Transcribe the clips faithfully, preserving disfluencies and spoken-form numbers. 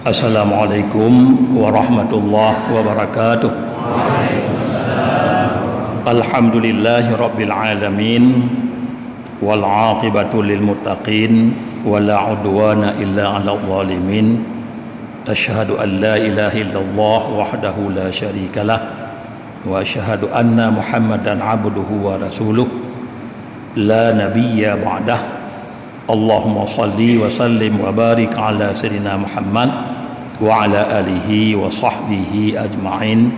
Assalamualaikum warahmatullahi wabarakatuh. Alhamdulillahi rabbil alamin, wal aqibatu lil muttaqin, wa la udwana illa 'alal zalimin. Asyhadu an la ilaha illallah wahdahu la syarikalah, wa asyhadu anna Muhammadan abduhu wa rasuluh, la nabiyya ba'dah. Allahumma shalli wa sallim wa barik ala sayyidina Muhammad wa ala alihi wa sahbihi ajma'in.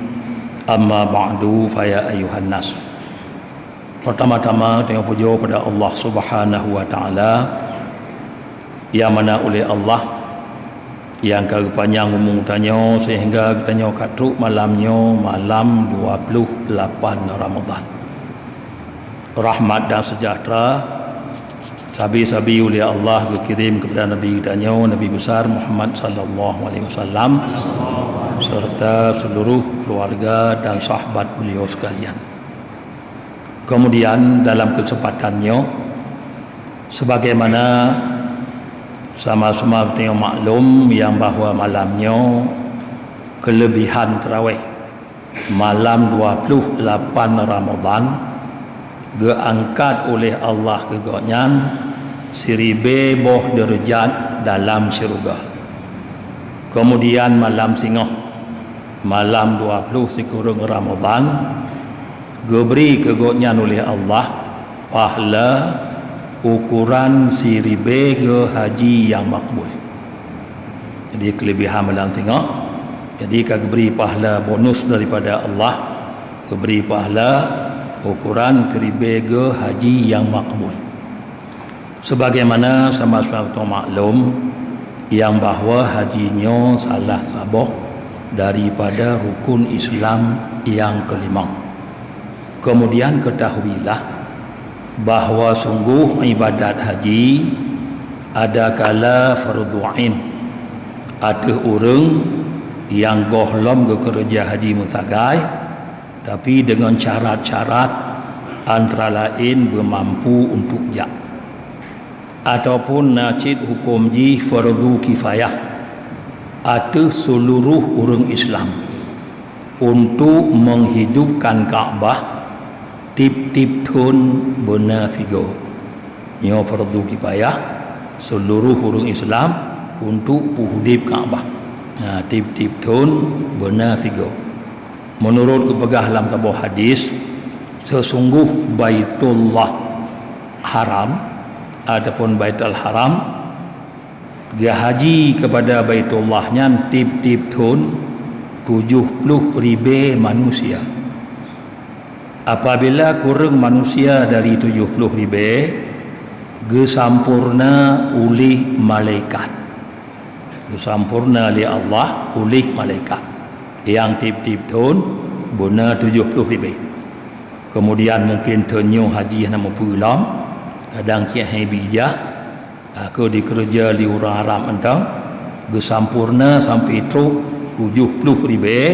Amma ba'du, fa ya ayyuhan nas. Pertama-tama, tanyoe pujoe pada Allah Subhanahu wa Taala, nyang mana uleh Allah nyang ka geupanyang umu tanyoe sehingga geutanyoe ka trok malam nyoe, malam dua puluh lapan Ramadhan. Rahmat dan sejahtera sabe-sabe uleh Allah geukirém kepada Nabi geutanyoe, Nabi besar Muhammad sallallahu alaihi wasallam, serta seluruh keluarga dan sahabat beliau sekalian. Kemudian, dalam kesempatan nyoe, sebagaimana sama-sama geutanyoe maklum nyang bahwa malam nyoe kelebihan tarawih malam dua puluh lapan Ramadhan geuangkat uleh Allah keu gobnyan siribée boh deurajat dalam syeuruga. Kemudian malam singoh, malam dua puluh sikureueng Ramadhan, geubri keu gobnyan uleh Allah pahala ukoran siribée geuh haji nyang makbul. Jadi, kelebihan malam singoh, jadi ka geubri pahala bonus daripada Allah, geubri pahala ukoran siribée geuh haji nyang makbul. Sebagaimana sama-sama geutanyoe maklum, nyang bahwa haji nyoe salah saboh daripada rukun Islam nyang keulimong. Kemudian, ketahuilah bahwa sungguh ibadat haji adakala fardhu ain ateueh ureuëng nyang gohlom geukeureuja haji meusagai, tapi deungon syarat-syarat, antara laén beumampu untuk jak. Ataupun na cit huköm jih fardhu kifayah ateueh seuluruh ureuëng Islam untuk menghidupkan Ka'bah tieb-tieb thon beuna sigoe. Nyoe fardhu kifayah seuluruh ureuëng Islam untuk peuhudép Ka'bah, ha, tieb-tieb thon beuna sigoe. Meunurot geupeugah lam saboh hadis, seusunggoh Baitullah Haram ataupun Baitul Haram geuhaji keupada Baitullah nyan tieb-tieb thon tujoh ploh ribée manusia. Apabila kureueng manusia dari tujoh ploh ribée, geusampoereuna uléh malaikat. Geusampoereuna lé Allah uléh malaikat nyang tieb-tieb thon beuna tujoh ploh ribée. Keumudian mungken thon nyoe haji hana meupeue lom, kadang cit hai bijah, ka dikeureuja lé ureuëng Arab mantong, geusampoereuna sampoe trok tujoh ploh ribée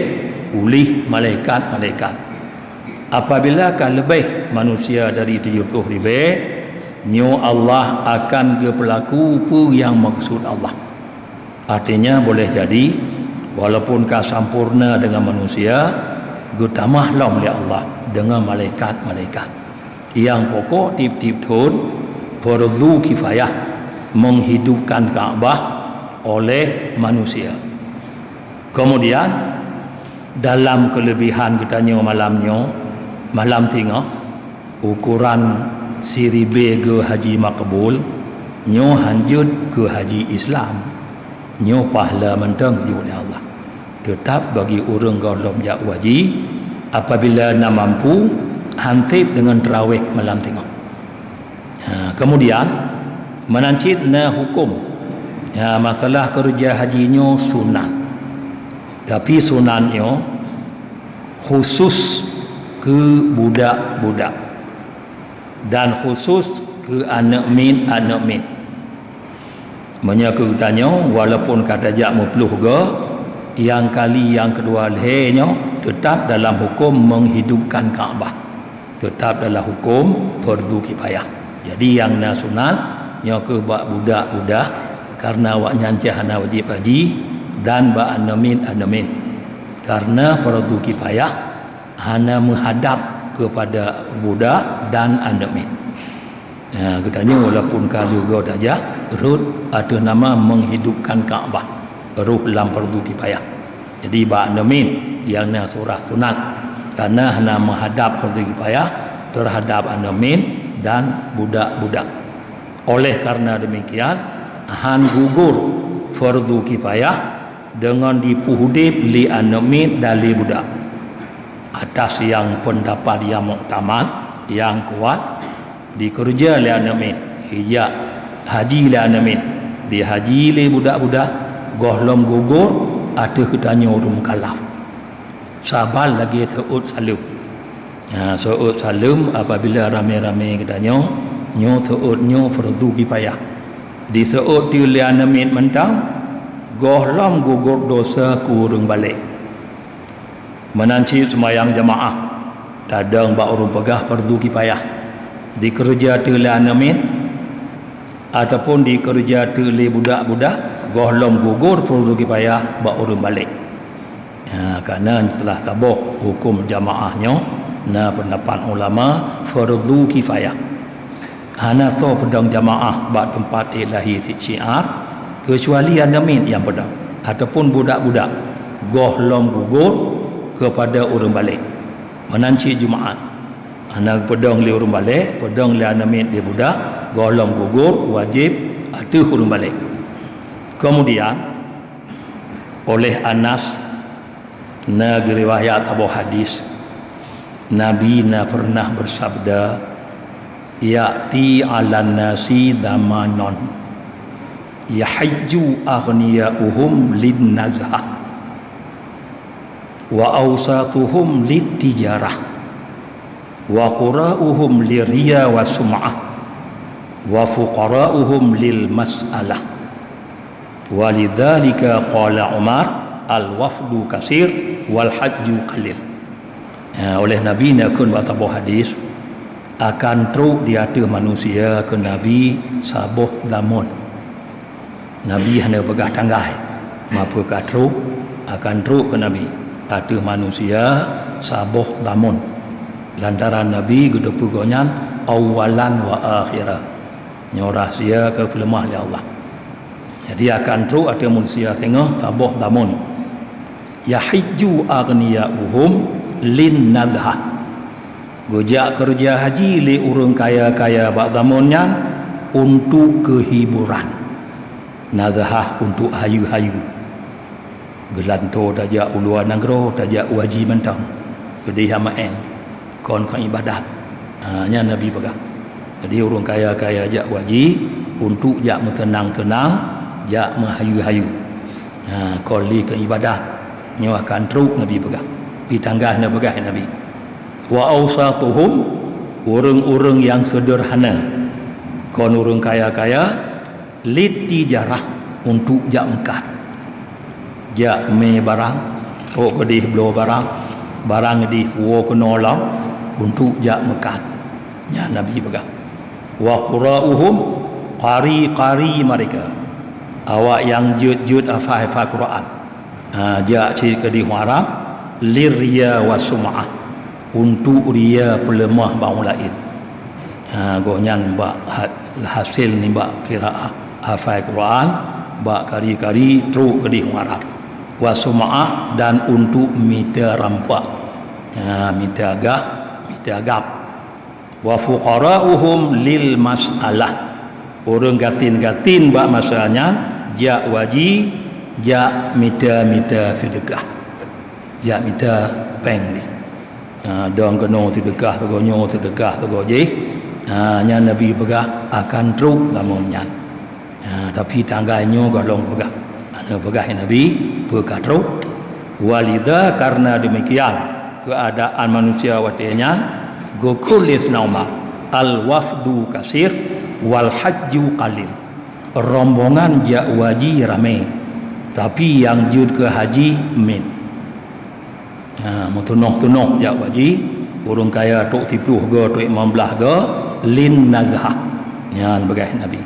uléh malaikat-malaikat. Apabila ka leubeh manusia dari tujoh ploh ribée, nyoe Allah akan geupeulaku peue nyang meukeusut Allah. Artinya, boleh jadi, walaupun ka sampoereuna deungon manusia, geutamah lom lé Allah deungon malaikat-malaikat. Nyang pokok, tieb-tieb thon, fardhu kifayah, menghidupkan Ka'bah oleh manusia. Keumudian, dalam keuleubehan geutanyoe malam nyoe, malam singoh, ukoran siribée geuh haji makbul, nyoe hanjeuet keu haji Islam. Nyoe pahala mantong geujok lé Allah. Teutab bagi ureuëng gohlom jak haji, apabila na mampu, han seb deungon taraweh malam singoh. Ha, keumudian, meunan cit na huköm. Ha, masalah keureuja haji nyoe sunat. Tapi sunat nyoe khusus keu budak-budak dan khusus keu aneuëk miet-aneuëk miet. Meunyoe keu geutanyoe, walaupun ka tajak meuploh goe, Nyang kali nyang keudua lhèe nyoe teutap dalam huköm menghidupkan Ka'bah. Teutap dalam huköm fardu kifayah. Jadi nyang na sunat nyoe keuh bak budak-budak, karena awaknyan cit hana wajéb haji, dan bak aneuk miet-aneuk miet. Karena fardu kifayah hana meuhadab kepada budak dan aneuk miet. Ha, geutanyoe walaupun ka lheueh goe tajak, rhot ateueh nama menghidupkan Ka'bah, rhot lam fardu kifayah. Jadi bak aneuk miet nyang na surah sunat, karena hana meuhadab fardu kifayah terhadap aneuk miet dan budak-budak. Oleh karena demikian, han gugur fardu kifayah deungon jipeuudép lé aneuk miet dan lé budak. Atas nyang peundapat nyang muktamad, nyang kuat, dikeureuja lé aneuk miet, jijak haji lé aneuk miet, jihaji lé budak-budak, gohlom gugur ateueh geutanyoe ureuëng mukallaf. Saban lagée seuôt saleuem. Ha, seuôt saleuem apabila ramé-ramé geutanyoe, nyoe seuôt nyoe fardu kifayah. Diseuôt teuk lé aneuk miet mantong, gohlom gugur desya keu ureuëng balek. Meunan cit seumayang jamaah, tadong bak ureuëng peugah fardu kifayah. Dikeureuja teuk lé aneuk miet, ataupun dikeureuja teuk lé budak-budak, gohlom gugur fardu kifayah bak ureuëng balek. Ha, karena seuteulah saboh huköm jamaah nyoe, na peundapat ulama fardu kifayah. Hana soe peudong jamaah bak teumpat ék lahé syiar, keucuali aneuk miet nyang peudong, ataupun budak-budak, gohlom gugur keupada ureuëng balek. Meunan cit Jumaat. Hana peudong lé ureuëng balek, peudong lé aneuk miet lé budak, gohlom gugur wajéb ateueh ureuëng balek. Keumudian, oleh Anas na geuriwayat saboh hadis, Nabi na peureunah beusabda, "Ya'ti 'alan nasi zamanun, yahijju aghniya'uhum lin nazhah, wa awsatuhum lit tijarah, wa qura'uhum lirriya wa sum'ah, wa fuqara'uhum lil mas'alah. Walidzalika qala Umar, 'al wafdu katsir, wal hajju qalil.'" Ha, oleh Nabi neukheun bak saboh hadis, akan trok di ateueh manusia keu Nabi saboh zaman. Nabi hana peugah tanggai, meupeue ka trok, akan trok keu Nabi ateueh manusia saboh zaman. Lantaran Nabi geuteupeue gobnyan awwalan wa akhira. Nyoe rahsia ka geupeuleumah lé Allah. Jadi akan trok ateueh manusia singoh saboh zaman. Yahijju aghniya'uhum lin nadhah. Geujak keureuja haji lé ureuëng kaya-kaya bak zaman nyan untuk keuhiburan. Nadhah untuk hayu-hayu. Geulantoe tajak u luwa nanggroe, tajak u haji mantong. Keudeh hamaén, kon keu ibadat. Ha, nyan Nabi peugah. Jadi ureuëng kaya-kaya jak u haji untuk jak meuteunang-teunang, jak meuhayu-hayu. Ha, kon lé keu ibadat. Nyoe akan trok Nabi peugah. Pi tanggai neupeugah Nabi. Wa ausatuhum, ureuëng-ureuëng nyang seudeurhana. Kon ureuëng kaya-kaya, lit tijarah, untuk jak meukat. Jak mé barang, trok keudeh bloe barang, barang dih puwoe keunoe lom untuk jak meukat. Nyan Nabi peugah. Wa qura'uhum, qari-qari mereka. Awak nyang jeuet-jeuet hafai-hafai Quran. Ha, jak cit keudeh Arab, lirriya wa sum'ah, untuk riya peuleumah bak ureuëng laén. Ha, gobnyan bak ha-, hasil nibak qiraah hafai Quran, bak kari-kari trok keudeh Arab. Wa sum'ah, dan untuk mita rampak. Ha, mita agah, mita agam. Wa fuqara'uhum lil mas'alah. Ureuëng gasien-gasien bak masa nyan jak u haji, jak mita-mita seudeukah. Jak mita péng dih. Ha, dong keunoe seudeukah sigoe nyoe, seudeukah sigoe jih. Ha, nyan Nabi peugah akan trok zaman nyan. Ha, tapi tanggai nyoe gohlom peugah. Hana peugah Nabi, peue ka trok. Walidha, karena demikian, keuadaan manusia watée nyan, geukheun lé Saidina Umar, "Al-wafdu katsir, wal hajju qalil." Rombongan jak u haji ramé, Tapi nyang jeuet keu haji miet. Ha, meutunoh-tunoh jak haji, ureuëng kaya trok siplôh go, trok limong blaih go, lin nazah. Nyan peugah Nabi.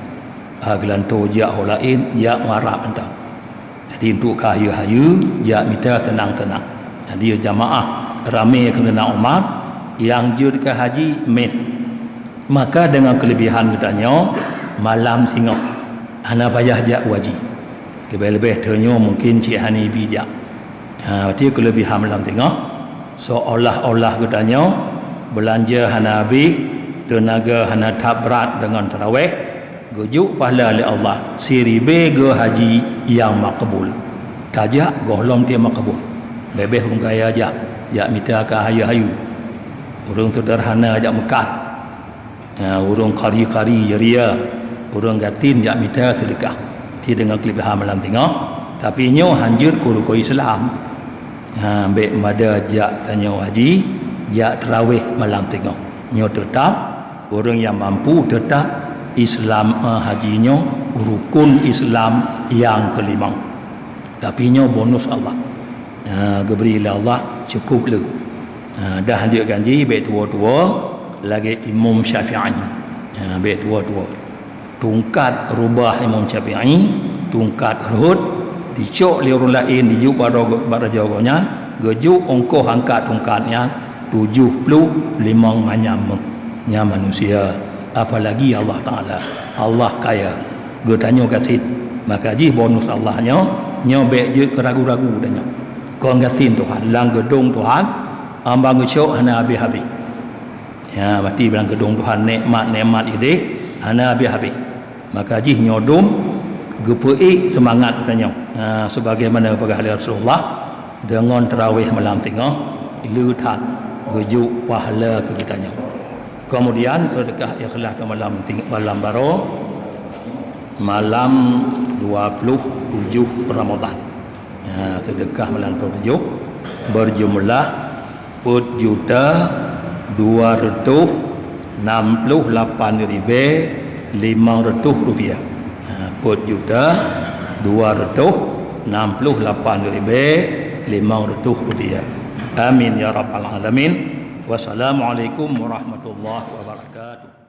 Ha, geulantoe jak ho laén, jak meuharab mantong. Jadi, untuk ka hayeue-hayeue, jak mita seunang-seunang. Jadi, jamaah ramé keu Saidina Umar, nyang jeuet keu haji miet. Maka deungon keulebihan geutanyoe, malam singoh hana payah jak u haji. Leubeh-leubeh tanyoe mungken cit hana ibi jak. Ha, berarti keulebihan malam singoh, seolah-olah geutanyoe beulanja hana habéh, teunaga hana that brat deungon taraweh, geujok pahala lé Allah siribée geuh haji nyang makbul. Tajak gohlom teuh makbul. Leubeh ureuëng kaya jak, jak mita ka hayeue-hayeue. Ureuëng seuderhana jak meukat. Ha, ureuëng qari-qari ria, ureuëng gasien jak mita seudeukah. Jadi deungon keulebihan malam singoh, tapi nyoe hanjeuet keu rukon Islam. Ha, bék mada jak tanyoe haji, jak taraweh malam singoh. Nyoe teutab, ureuëng nyang mampu teutab Islam, eh, haji nyoe rukon Islam nyang keulimong. Tapi nyoe bonus Allah. Ha, geubri lé Allah cukôp le. Ha, dah hanjeuet ganji bék tuwo-tuwo lagée Imam Syafi'i. Ha, bék tuwo-tuwo. Tungkat rubah Imam Syafi'i, tungkat rhot, dicok lé ureuëng laén, dijok bak droe-, bak droe gobnyan, geujok ongkoh angkat tungkat nyan tujoh ploh limong manyam méuh. Nyan manusia, apalagi Allah Taala. Allah kaya. Geutanyoe gasien. Maka jih bonus Allah nyoe, nyoe bék jeuet keu ragu-ragu tanyoe. Kon gasien Tuhan, lam geudong Tuhan, ambang geucok hana habéh-habéh. Ya, mati bilang geudong Tuhan, nikmat-nikmat idéh hana habéh-habéh. Maka jih nyoe dum geupeuék seumangat geutanyoe. Ha, sebagaimana peugah lé Rasulullah, deungon taraweh malam singoh, le that geujok pahala keu geutanyoe. Kemudian, seudeukah ikhlas keu malam ting-, malam baroe, malam dua puluh tujoh Ramadan. Ha, seudeukah malam dua puluh tujoh berjumlah peuet juta dua reutôh nam ploh lapan ribée limong reutôh rupiah. Ha, peuet juta dua reutôh nam ploh lapan ribée limong reutôh rupiah. Amin ya rabbal alamin. Wassalamualaikum warahmatullahi wabarakatuh.